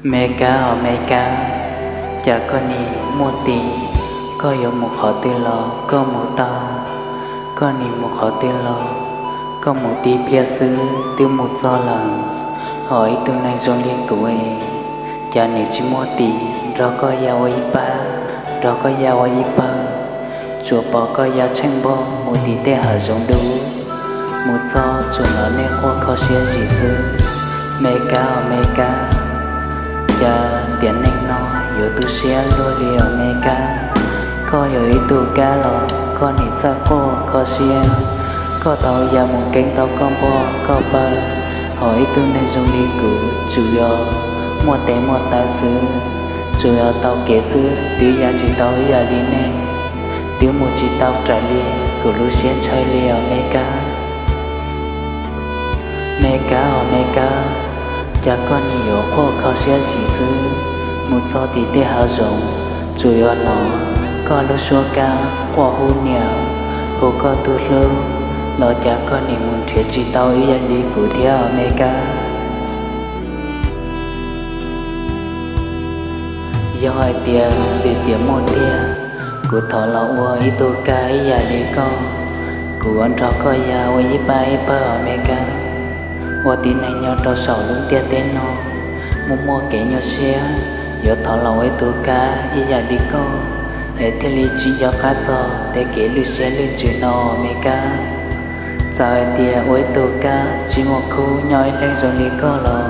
Me Kab os Me Kab, cas koj nim muaj tis, koj yuav mus qhov twg los koj mus tau, koj nim mus qhov twg los koj mus tib pliag xwb twb mus txog lawm. Hos ib tug neeg zoo li kuv es, cas nim tsis muaj tis nrog koj ya ua ib pab, nrog koj ya ua ib pawg, tsuas pom koj ya tsheej npog mus tim tej hav zoov dub, mus txog tsuas hnov nej quaj kho siab zim xwb. Me Kab os Me Kab, cas tiam neej no yuav tu siab luag li os Me Kab. Koj yog ib tug kab los koj nim txawj quaj kho siab, koj tau ya mus keeb tau koj npog koj pawg, hos ib tug neeg zoo li kuv tsuas yog muaj tes muaj taw xwb, tsuas yog tau kev xwb twb ya tsis tau ib yam li nej, twb mus tsis tau raws li kuv lub siab ntshaw li os Me Kab. Me Kab os Me Kab, cas koj nim yuav quaj kho siab zim xwb, mus txog tim tej hav zoov tsuas yog hnov koj lub suab kab quaj hu niam, hu koj tus hlub, los cas koj nim mus nrhiav tsis tau ib yam li kuv thiab os Me Kab. Yog hais tias vim tias muaj tiag, kuv thov los ua ib tug kab ib yam li koj, kuv yuav nrog koj ya ua ib pab ib pawg os Me Kab. Ua tib neeg nyob rau saum lub ntiaj teb no, muaj muaj kev nyuaj siab, yuav thov los ua ib tug kab ib yam li koj, es thiaj li tsis nco qab txog tej kev lwj siab lwj ntsws no os Me Kab. Txawm hais tias ua ib tug kab tsis muaj khub nyob ib leeg zoo li koj los,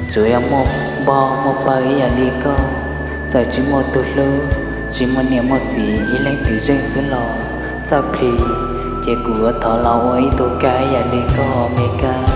tsuas yog muaj npog muaj pawg ib yam li koj, txawm tsis muaj tus hlub, tsis muaj niam muaj txiv ib leeg twm zeej xwb los txawj plhis, ces kuv yuav thov los ua ib tug kab ib yam li koj os Me Kab.